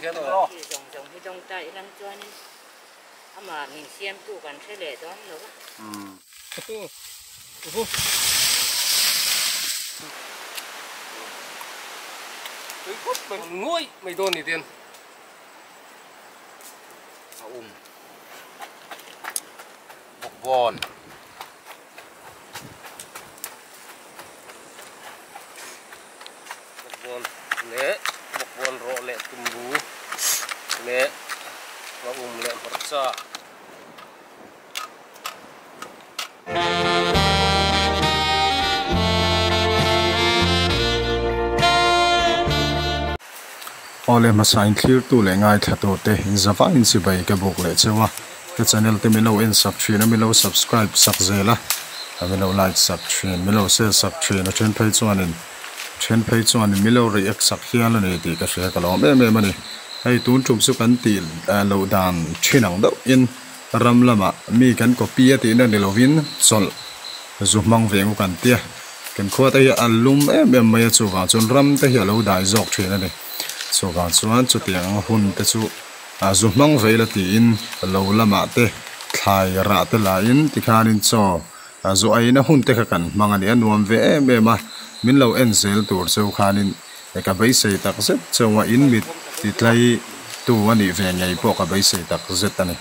Tikhian aw. Khi zawng zawng hi dawng ta ilang chuanin amah min siamtu kan hre leh dawn lo a. Tui khawp mai nguai mai dawn ni ten. A um. Bawkbawn. Bawkbawn leh bawkbawn rawh leh tumbu leh ngahum leh hmarcha. Awle hmasa in thlirtu leh ngaithla te in zava in chibai ka buk leh cheu a ka channel te min lo en sak thin a min lo subscribe sak zel a a min lo like sak thin min lo share sak thin a then phei chuanin then phei chuanin min lo react sak hial a ni tih ka hria ka lawm em em a ni hei tun tum chu kan tih loh dan thin ang deuh in ram lamah mi kan copy a tihna ni lovin chawlh zu hmang ve ang kan tia kan khua te hi a lum em em mai a chuvang chuan ram te hi a lo dai zawk thin a ni chuvang chuan chutiang ang hun te chu ah zu hmang ve ila tiin lo lamah te thlai rah te lahin tikhanin chaw ah zu aina hun te kha kan hmang a ni a nuam ve em em a min lo en zel tur cheu khanin ka beisei tak zet chauh a in mit ti tlai tu a nih ve ngei pawh ka beisei tak zet a ni.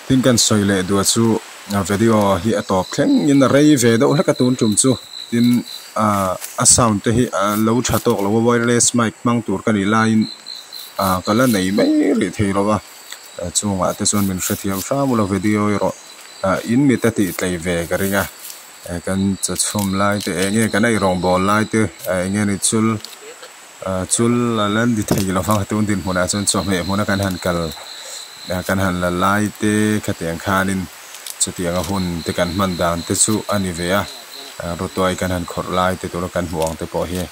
Tin kan sawi leh duah chu video hi a tawp thleng in a rei ve deuh hlek a tun tum chu tin ah a sound te hi a lo tha tawk lo a wireless mic hmang tur ka nih laiin ah ka la nei mai rih thei lo a chungah te chuan min hrethiam hram ula video erawh ah in mit a tih tlei ve ka ring a kan chaw chhum lai te eng nge kan eirawng bawl lai te eng nge ni chul ah chul a la ni thei lo vang tun dinhmunah chuan chawhmeh hmuna kan han kal kan han la lai te khatiang khanin chutiang a hun te kan hman dan te chu a ni ve a rawtuai kan han khawrh lai te tura kan hmuh ang te pawh hi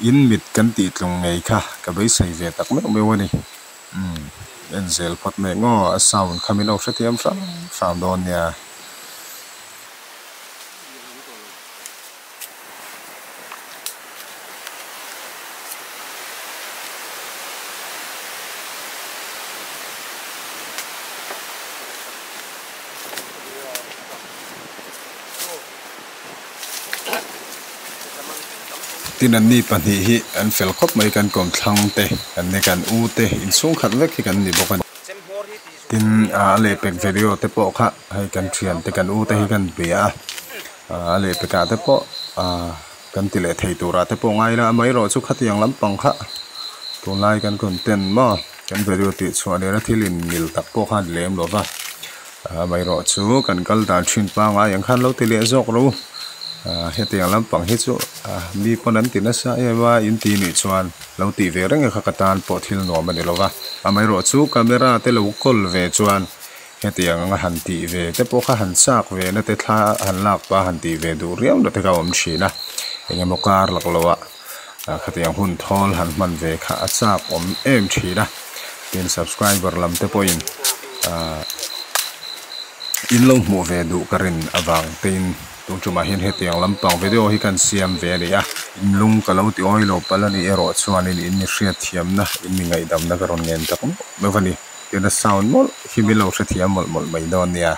in mit kan tih tlung ngei kha ka beisei ve tak meuh meuh a ni umm en zel phawt mai ang aw a sound kha min lo hrethiam hram hram dawn nia. Tin an ni pahnih hi an fel khawp mai kan kawm thlang te kan ni kan u te inchhung khat vek hi kan ni bawk a ni. Tin a lehpek video te pawh kha hei kan thian te kan u te hi kan bia a a lehpek ah te pawh ah kan ti leh thei turah te pawh ngai ila amaherawh chu khatiang lampang kha tunlai kan content maw kan video tih chhuah nena thil in mil tak pawh kha a ni lem lo va amaherawh chu kan kal dan thin pangai ang khan lo ti leh zawk ro hetiang lampang hi chu mi pawn an ti nasa em a in ti nih chuan lo tih ve reng kha ka tan pawh thil nuam a ni lo va amaherawh chu camera te lo kawl ve chuan hetiang anga han tih ve te pawh kha han chak ve na te thla han lak pah a han tih ve duh riau na te kha a awm thin a engemaw kar lak loh ah khatiang hun thawl han hman ve kha a chak awm em thin a tin subscriber lam te pawhin ahh in lo hmuh ve duh ka rin avang tein tun tumah hian hetiang lampang video hi kan siam ve a ni a in lung ka lo ti awi lo palh a nih erawh chuanin in mi hriatthiamna in mi ngaihdamna ka rawn ngen tak meuh meuh a ni. Tuna sound mawlh hi min lo hrethiam mawlh mawlh mai dawn nia.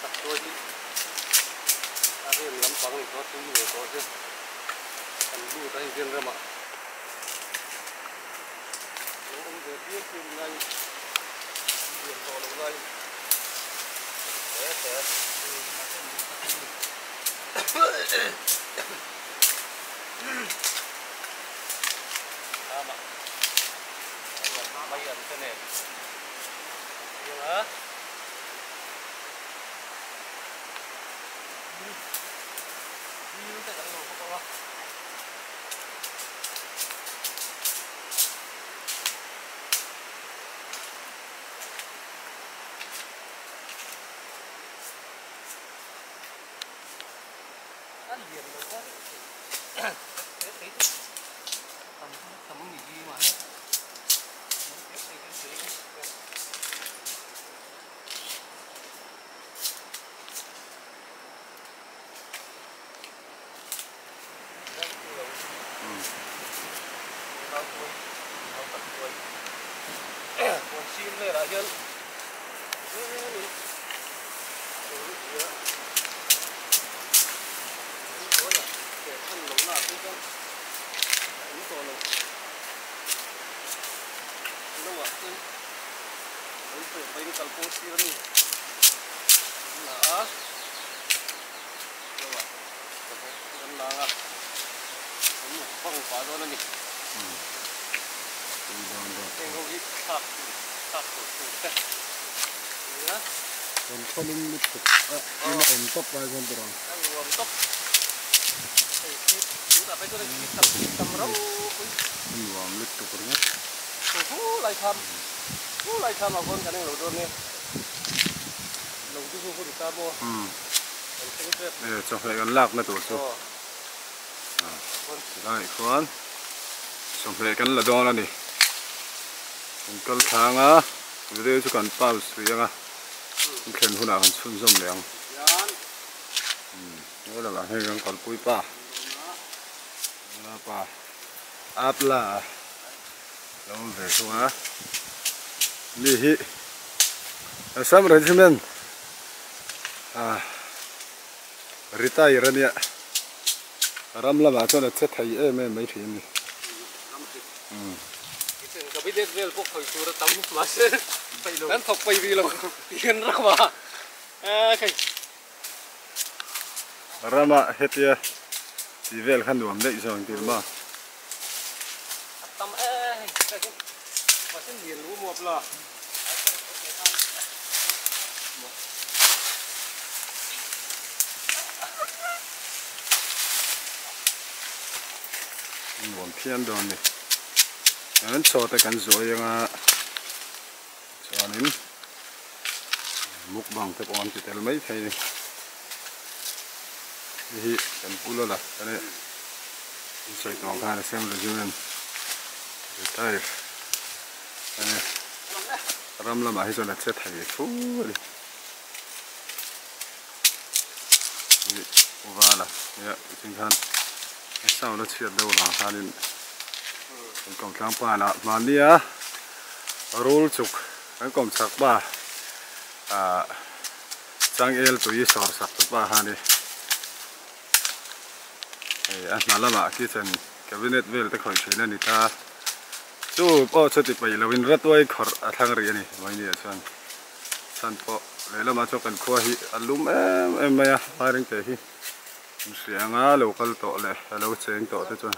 tak tuai hi a rem lampang ni tawh a tui ve tawh che kan lut a hei vel ramah lo awm ve pial pial laiin an lian tawh loh laiin te te Tama mai an te nen an piang a. Dil te kan lo bawk ang a. A lian lo a he thei chu tam tam ni hi mahni Lo ah chuan lo peh pahin kalkawng sir a ni kan la a lo ah ka bawk kan la ang a kan mukbang pah dawn a ni heng ho hi thlak tur thlak tur tur te nia Kan khawlum lutuk a in a awm tawp lai chuan tur ang. A nuam tawp hei thil tunah phei chuan hei thil tam tam ropui. A nuam lutuk ringawt. Chu hu lai kham hu lai kham ah khawn kan englo dawn nia lo chu hu hun ta maw kan thleng tep. E chawhmeh kan lakna tur chu tilai khuan chawhmeh kan la dawn a ni kan kal thlang a video chu kan pause rih ang a kan thlen hunah kan chhunzawm leh ang he lamah hian kan kalpui pa pa. Apla a lo awm ve thung a, mi hi Assam Regiment ah retire a nia, ram lamah chuan a che thei em em mai thin a ni. Kitchen cabinet vel pawh khawi tur a tam mahse kan thawk paih rih lo tihian ram a hei. Rama hetia tih vel kha nuam daih zawng tir maw? A tam e hei ka hi mahse lian lu muap la. Nuam phian dawn ni. An chaw te kan zuai anga chuanin mukbang te pawh an ti tel mai thei a ni hei hi kan pu lawlh a kan eh an sawi tawh ang khan assembly regiment retire a ni ram lamah hi chuan a che thei fu a ni hei pu vala nia tin khan a sound a chhiat deuh vang khanin kan kawmtlang panah mahnia rul chuk Kan kawm chak pa ah changel tui sawr sak tu pa kha a ni. Hei a hna lamah kitchen cabinet vel te khawih thin a ni ta. Chu pawh chu ti peih loin ratuai khawrh a thlang rih a ni Vaini ah chuan. Chhan pawh lehlamah chuan kan khua hi a lum em em mai a, Vairengte hi an hria anga lo kal tawh leh a lo cheng tawh te chuan.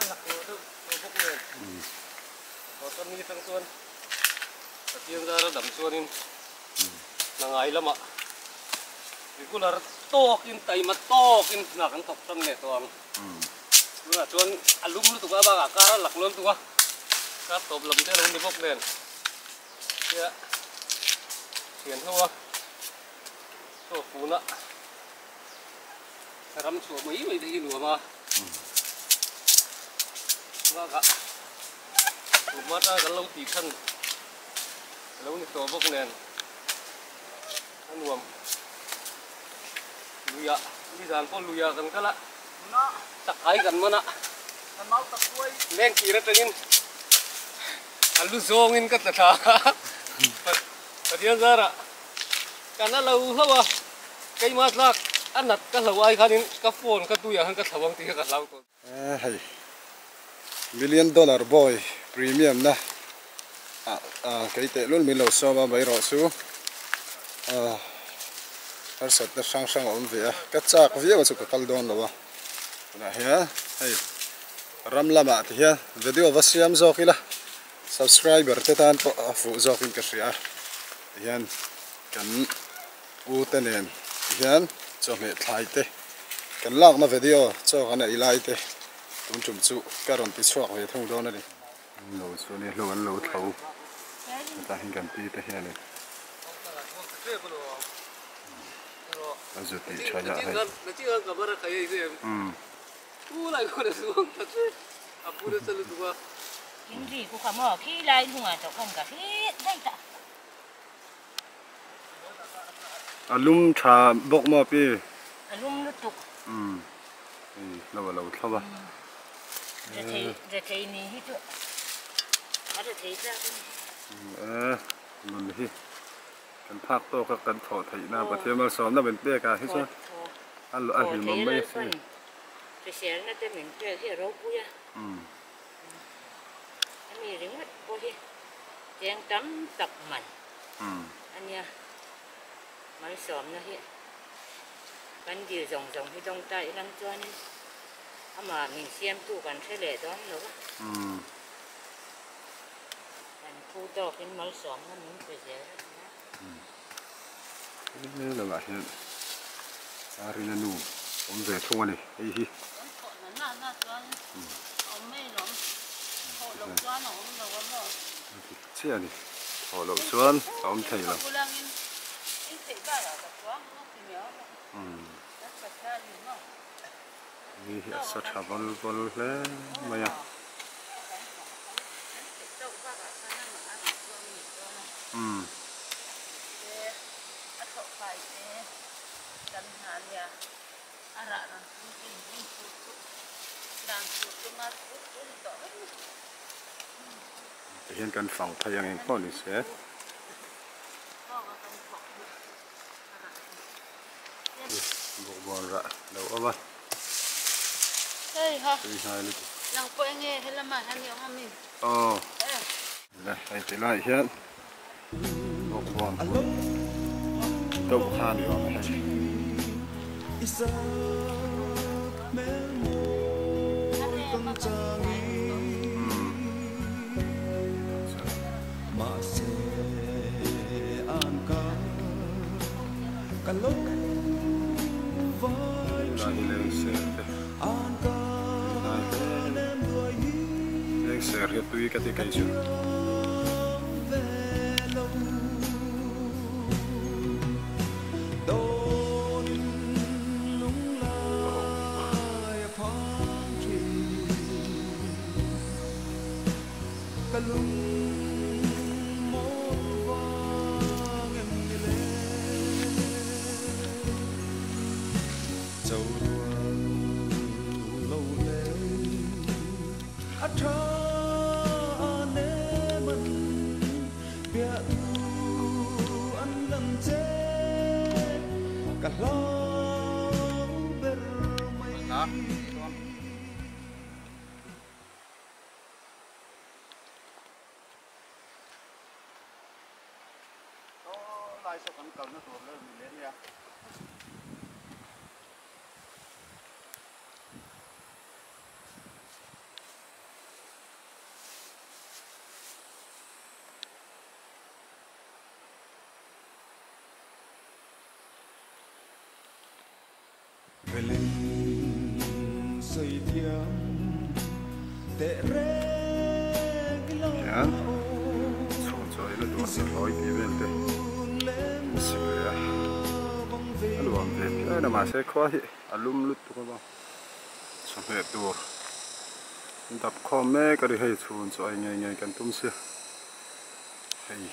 Pathian zara dam chuanin hna ngai lamah regular tawkin taima tawkin hna kan thawk tan leh tawh ang. Tunah chuan a lum lutuk a bakah kar a lak luam tuk a, kar tawp lam te a lo ni bawk nen tia thian ho a chaw funa ram chhuah mai mai te hi nuam a bakah Kum atanga kan lo tih khan a lo ni tawh bawk nen a nuam luiah nizan pawh luiah kan kal a chakai kan man a leng kir atangin a lu zawngin ka tla thla a Pathian zarah kan a lo hlauh a. Keimah tlak a nat ka hlo ai khanin ka phone ka tuiah khan ka thlo ang tih kha ka hlau tawh. Hei million dollar boy premium na ah kei teh lul min lo sawm a mai rawh chu harsat na hrang hrang a awm ve a ka chak viau a chu ka kal dawn lo a tunah hian hei ram lamah ti hian video va siam zawk ila subscriber te tan pawh a fuh zawk in ka hria a ti hian kan U te nen hian chawhmeh thlai te kan lakna video chaw kan ei lai te tun tum chu ka rawn ti chhuak ve thung dawn a ni. An lo chu nia hlo an lo tho hetah hian kan pi te hianin a zu tih tha lah hei. A lum tha bawk maw pi? A lum lutuk. Umm hei hlo a lo thlo a. Rethei rethei ni hi chu a rethei tlak a ni. E nun hi kan phak tawk a kan thawh theih na Pathian malsawmna min pek ah hi chuan a a hlimawm mai a sin. Hriselna te min pek hi a ropui a. Umm. Hemi ringawt pawh hi cheng tam tak man a nia. Malsawmna hi kan dil zawng zawng hi dawng ta ilang chuanin amah min siamtu kan hre leh dawn lo va. Kan phu tawkin malsawmna min pe zel a nia. He lamah hian Arina nu awm ve thung a ni hei hi. Chiah a ni thawh loh chuan a awm thei lo. Ni hi a sa tha vawl vawl hle mai a. Umm. Tihian kan fang phei ang engpawh ni se. Bawkbawn rah lo awm a. Tui hnai lutuk. Aw. Hei ti laiah hian bawkbawn hmun deuh kha a ni awm a hei. Tunah hi lengser te tui hnai hle a ni. Lengser hi a tui ka ti kei chu. Hian chhun chaw ila duh ang hlawi tih vel te an sik leh a a nuam ve phian a mahse khua hi a lum lutuk a bang chawhmeh tur an dap khawm mek a ni hei chhun chaw ei ngei ngei kan tum sia hei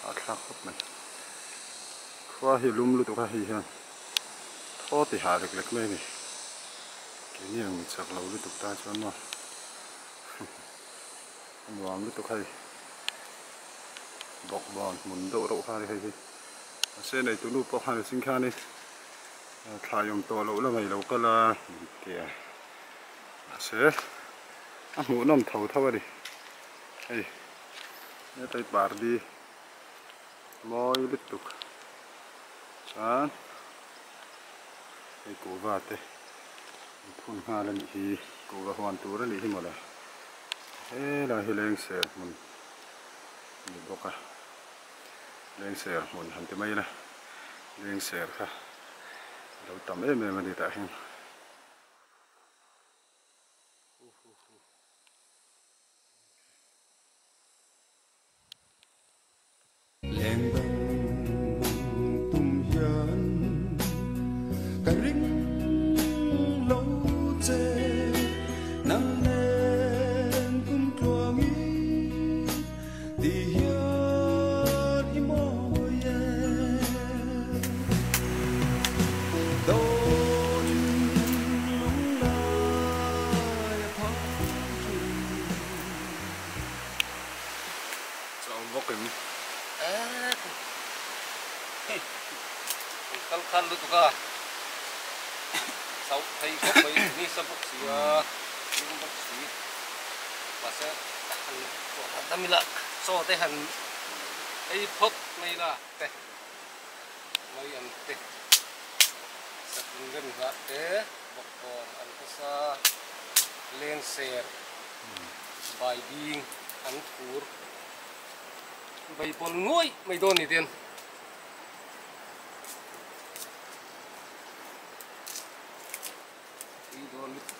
a thlak khawp mai khua hi lum lutuk a hei hian. Thaw ti hah lek lek mai a ni. Keini ang mi chak lo lutuk tan chuan maw a nuam lutuk hei. Bawkbawn hmun deuh reuh kha a ni hei hi. Mahse neitu nu pawh khan a ching khan in. Thlai awm tawh loh lamah i lo kal a min ti a, mahse a hmuhnawm tho tho a ni. Hei hetlai pardi mawi lutuk chuan hei kuhva te an phun nghal a nih hi, kuhva huan tur a nih hi mawle. Helai hi lengser hmun a ni bawk a, lengser hmun han ti mai ila. Lengser kha a lo tam em em a ni tah hian. Lengdang tum hian ka ring lo che nang nen kum tluangin ti hian i mawi e. Dawn lunglai a phang thin. Chawm bawk em? An kal khan lutuk a, chauh thei khawp mai nisa bawk si a, lum bawk si. Mahse han chawh hah dam ila chaw te han ei phawt mai ila te mai an te satin rem nghah te bawkbawn an khawsa leng ser bai bing an thur bai pawl nguai mai dawn ni ten. Tui dawn lutuk.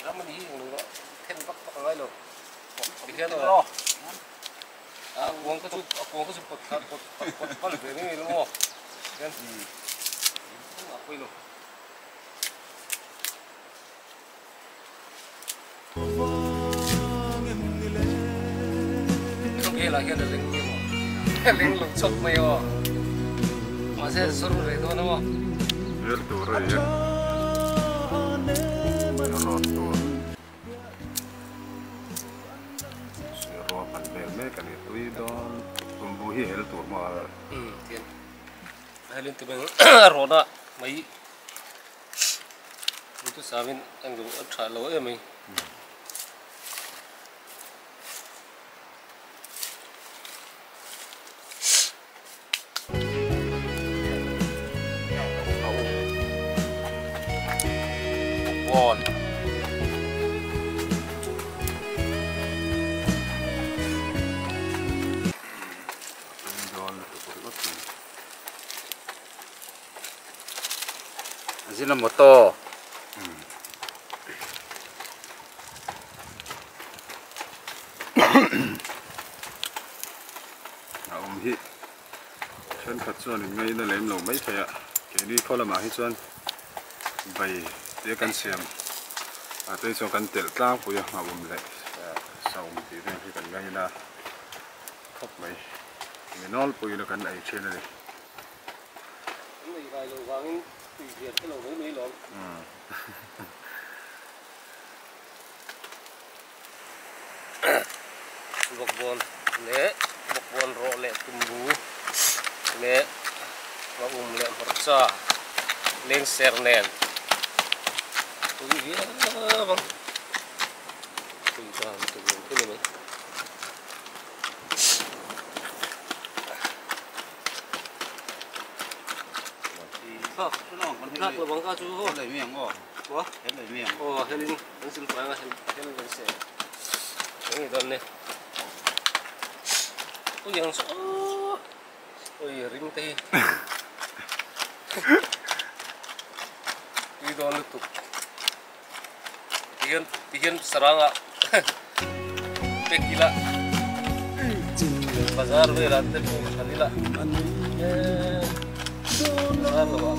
Ram ani hi englo ah then vak vak a ngai lo. Ti hian aw. A kuang kha chu a kuang kha chu pawt kha pawt pawt pal ve mai lo maw. Hian a pawi lo. Khawvelah hian a leng nge maw? A leng lo chawp mai aw. Mahse a zawr reh dawn a maw? Rel tur a ni a, rawt tur sir ruah hman vel mek a ni. Tui dawn tumbu hi hel tur maw a? Umm tian a helin ti mai a rawt a mai. Chu samin an lo a tha lo em mai. Ajinomoto. A awm hi thenkhat chuan in ngaina lem lo mai thei a, keini khaw lamah hi chuan bai te kan siam ah te chuan kan telh tlangpui a, a awm leh saum tih vel hi kan ngaina khawp mai, mi nawlpuiin a kan ei thin a ni. An nei rai loh vangin tui lian te lo mai mai lawm. Bawkbawn leh bawkbawn rawh leh tumbu leh ngahum leh hmarcha leng ser nen tui viau ang tui dan tur ang khi ni mai. Thak lo bang kha chu ho. Maw? Aw helin an sil fai anga hel hel kan se. Eng ni dawn ne. Ui ang chu aw. Ui ring te hi. Tui dawn lutuk. Tihian tihian saranga pek ila bazar velah te pawh kan ila bazar lo ah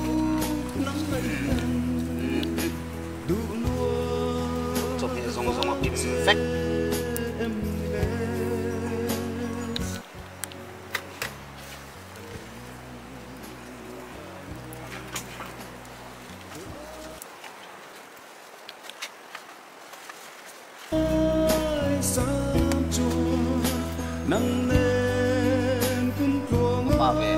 Chawhmeh zawng zawng a pin vek. Pa ve.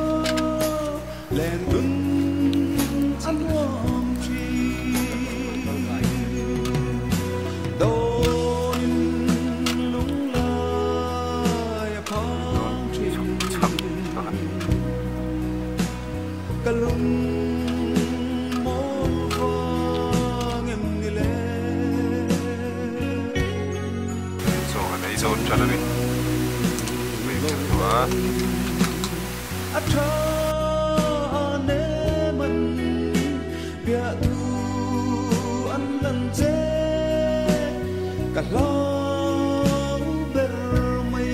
A tha nem an piah thu an lan che ka hlau ber mai.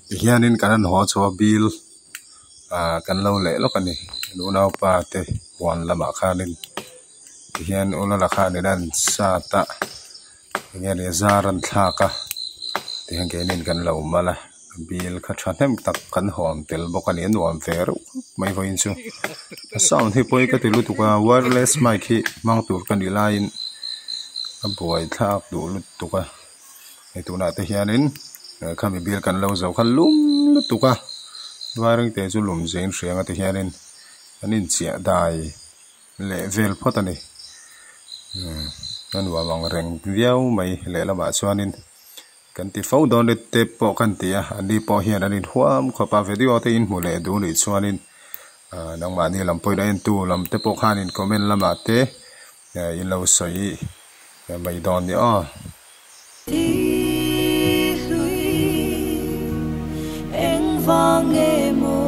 Tihianin kan han haw chho a bil ah kan lo leh lawk a ni kan unaupa te huan lamah khanin tihian unala khanin a an sat a enge ni zar an thlak a tihian keinin kan lo mal a bil kha thahnem tak kan hawn tel bawk a ni a nuam ve reuh khawp mai vawiin chu a sound hi pawi ka ti lutuk a wireless mic hi hmang tur ka nih laiin a buai thlak duh lutuk a. Hei tunah te hianin khami bial kan lo zo kha lum lutuk a vaireng te chu lum zeng hriang a ti hianin an inchiah dai leh vel phawt a ni a nuam ang reng viau mai lehlamah chuanin kan ti fo dawn e tep pawh kan ti a an ni pawh hian an inhuam khawp a video te inhmu leh duh nih chuanin ah nangmahni lam pawhin a entu lam te pawh khanin comment lamah te in lo sawi mai dawn ni aw. Ti hlui eng vang nge maw.